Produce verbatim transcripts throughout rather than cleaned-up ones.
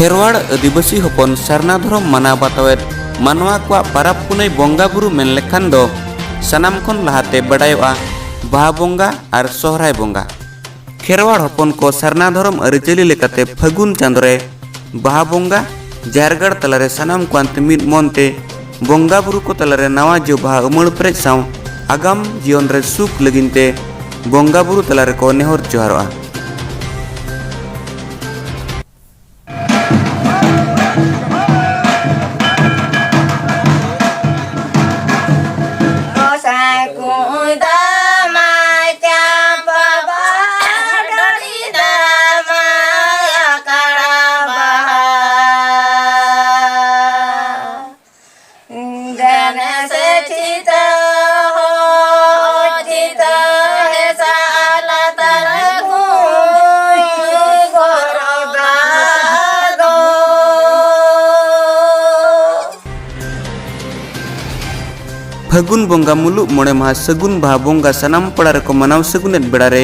ᱠᱷᱮᱨᱣᱟᱲ ᱟᱹᱫᱤᱵᱟᱹᱥᱤ ᱦᱚᱯᱚᱱ ᱥᱟᱨᱱᱟ ᱫᱷᱚᱨᱚᱢ ᱢᱟᱱᱟᱣ ᱵᱟᱛᱟᱣᱮᱫ ᱢᱟᱱᱣᱟ ᱠᱚᱣᱟᱜ ᱯᱟᱨᱟᱵᱽ ᱯᱩᱱᱟᱹᱭ ᱵᱚᱸᱜᱟ ᱵᱩᱨᱩ ᱢᱮᱱ ᱞᱮᱠᱷᱟᱱ ᱫᱚ ᱥᱟᱱᱟᱢ ᱠᱷᱚᱱ ᱞᱟᱦᱟᱛᱮ ᱵᱟᱰᱟᱭᱚᱜᱼᱟ ᱵᱟᱦᱟ ᱵᱚᱸᱜᱟ ᱟᱨ ᱥᱚᱦᱨᱟᱭ ᱵᱚᱸᱜᱟ᱾ ᱠᱷᱮᱨᱣᱟᱲ ᱦᱚᱯᱚᱱ ᱠᱚ ᱥᱟᱨᱱᱟ ᱫᱷᱚᱨᱚᱢ ᱟᱹᱨᱤᱪᱟᱹᱞᱤ ᱞᱮᱠᱟᱛᱮ ᱯᱷᱟᱹᱜᱩᱱ ᱪᱟᱸᱫᱚ ᱨᱮ ᱵᱟᱦᱟ ᱵᱚᱸᱜᱟ, ᱡᱟᱦᱮᱨ ᱜᱟᱲ ᱛᱟᱞᱟᱨᱮ ᱥᱟᱱᱟᱢ ᱠᱚ ᱟᱱᱛᱮ ᱢᱤᱫ ᱢᱚᱱ ᱛᱮ ᱵᱚᱸᱜᱟ ᱵᱩᱨᱩ ᱠᱚ ᱛᱟᱞᱟᱨᱮ ᱱᱟᱣᱟ ᱡᱚ ᱵᱟᱦᱟ ᱩᱢᱟᱹᱲ ᱯᱮᱨᱮᱡ ᱥᱟᱶ ᱟᱜᱟᱢ ᱡᱤᱭᱚᱱ ᱨᱮ ᱥᱩᱠ ᱞᱟᱹᱜᱤᱫ ᱛᱮ ᱵᱚᱸᱜᱟ ᱵᱩᱨᱩ ᱛᱟᱞᱟ ᱨᱮᱠᱚ ᱱᱮᱦᱚᱨ ᱡᱚᱦᱟᱨᱚᱜᱼᱟ᱾ ᱜᱚᱸᱥᱟᱭ ᱠᱚ ᱫᱟᱢᱟ ᱪᱟᱢᱯᱟ ᱵᱟᱦᱟ, ᱰᱟᱹᱞᱤ ᱫᱟᱢᱟ ᱟᱠᱟᱲᱟ ᱵᱟᱦᱟ᱾ ᱡᱟᱱᱮ ᱥᱮ ᱪᱤᱛᱟᱹ ᱦᱚ ᱪᱤᱛᱟᱹ ᱦᱮᱥᱟ ᱞᱟᱛᱟᱨ ᱜᱷᱩᱧ ᱜᱚᱨᱚᱵᱟ ᱫᱚ᱾ ᱯᱷᱟᱹᱜᱩᱱ ᱵᱚᱸᱜᱟ ᱢᱩᱞᱩᱜ ᱢᱚᱬᱮ ᱢᱟᱦᱟ ᱥᱟᱹᱜᱩᱱ ᱵᱟᱦᱟ ᱵᱚᱸᱜᱟ ᱥᱟᱱᱟᱢ ᱯᱟᱲᱟ ᱨᱮᱠᱚ ᱢᱟᱱᱟᱣ ᱥᱟᱹᱜᱩᱱᱮᱫ ᱵᱮᱲᱟ ᱨᱮ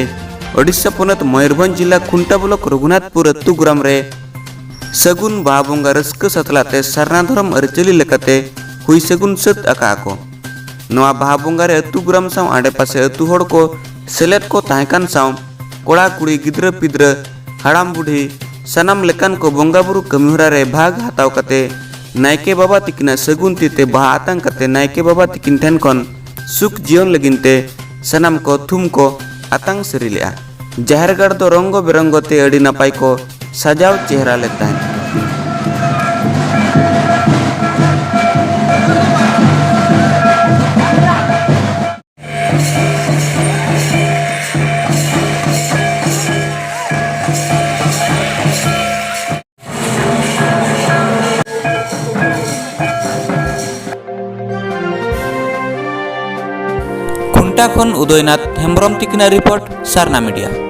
ᱳᱰᱤᱥᱟ ᱯᱚᱱᱚᱛ ᱢᱚᱭᱩᱨᱵᱷᱚᱸᱡᱽ ᱡᱤᱞᱟ ᱠᱷᱩᱱᱴᱟ ᱵᱞᱚᱠ ᱨᱚᱜᱷᱩᱱᱟᱛᱷᱯᱩᱨ ᱟᱹᱛᱩ ᱜᱨᱟᱢ ᱨᱮ ᱥᱟᱹᱜᱩᱱ ᱵᱟᱦᱟ ᱵᱚᱸᱜᱟ ᱨᱟᱹᱥᱠᱟᱹ ᱥᱟᱛᱞᱟᱜ ᱛᱮ ᱥᱟᱨᱱᱟ ᱫᱷᱚᱨᱚᱢ ᱟᱹᱨᱤᱪᱟᱹᱞᱤ ᱞᱮᱠᱟᱛᱮ ᱦᱩᱭ ᱥᱟᱹᱜᱩᱱ ᱥᱟᱹᱛ ᱟᱠᱟᱜᱼᱟ ᱠᱚ᱾ ᱱᱚᱣᱟ ᱵᱟᱦᱟ ᱵᱚᱸᱜᱟ ᱨᱮ ᱟᱹᱛᱩ ᱜᱨᱟᱢ ᱥᱟᱶ ᱟᱰᱮᱯᱟᱥᱮ ᱟᱹᱛᱩ ᱦᱚᱲ ᱠᱚ ᱥᱮᱞᱮᱫ ᱠᱚ ᱛᱟᱦᱮᱸ ᱠᱟᱱ ᱥᱟᱶ ᱠᱚᱲᱟ ᱠᱩᱲᱤ, ᱜᱤᱫᱽᱨᱟᱹ ᱯᱤᱫᱽᱨᱟᱹ, ᱦᱟᱲᱟᱢ ᱵᱩᱰᱷᱤ ᱥᱟᱱᱟᱢ ᱞᱮᱠᱟᱱ ᱠᱚ ᱵᱚᱸᱜᱟ ᱵᱩᱨᱩ ᱠᱟᱹᱢᱤᱦᱚᱨᱟ ᱨᱮ ᱵᱷᱟᱜᱽ ᱦᱟᱛᱟᱣ ᱠᱟᱛᱮ ᱱᱟᱭᱠᱮ ᱵᱟᱵᱟ ᱛᱤᱠᱤᱱᱟᱜ ᱥᱟᱹᱜᱩᱱ ᱛᱤ ᱛᱮ ᱵᱟᱦᱟ ᱟᱛᱟᱝ ᱠᱟᱛᱮ ᱱᱟᱭᱠᱮ ᱵᱟᱵᱟ ᱛᱤᱠᱤᱱ ᱴᱷᱮᱱ ᱠᱷᱚᱱ ᱥᱩᱠ ᱡᱤᱭᱚᱱ ᱞᱟᱹᱜᱤᱫ ᱛᱮ ᱥᱟᱱᱟᱢ ᱠᱚ ᱛᱷᱩᱢ ᱠᱚ ᱟᱛᱟᱝ ᱥᱟᱹᱨᱤ ᱞᱮᱫᱼᱟ᱾ ᱡᱟᱦᱮᱨ ᱜᱟᱲ ᱫᱚ ᱨᱚᱝᱜᱚ ᱵᱮᱨᱚᱝᱜᱚ ᱛᱮ ᱟᱹᱰᱤ ᱱᱟᱯᱟᱭ ᱠᱚ ᱥᱟᱡᱟᱣ ᱪᱮᱦᱨᱟ ᱞᱮᱫ ᱛᱟᱦᱮᱸᱫ᱾ ᱠᱷᱩᱱᱴᱟ ᱠᱷᱚᱱ ᱩᱫᱚᱭᱱᱟᱛᱷ ᱦᱮᱢᱵᱨᱚᱢ ᱛᱤᱠᱤᱱᱟᱜ ᱨᱤᱯᱳᱨᱴ, ᱥᱟᱨᱱᱟ ᱢᱤᱰᱤᱭᱟ᱾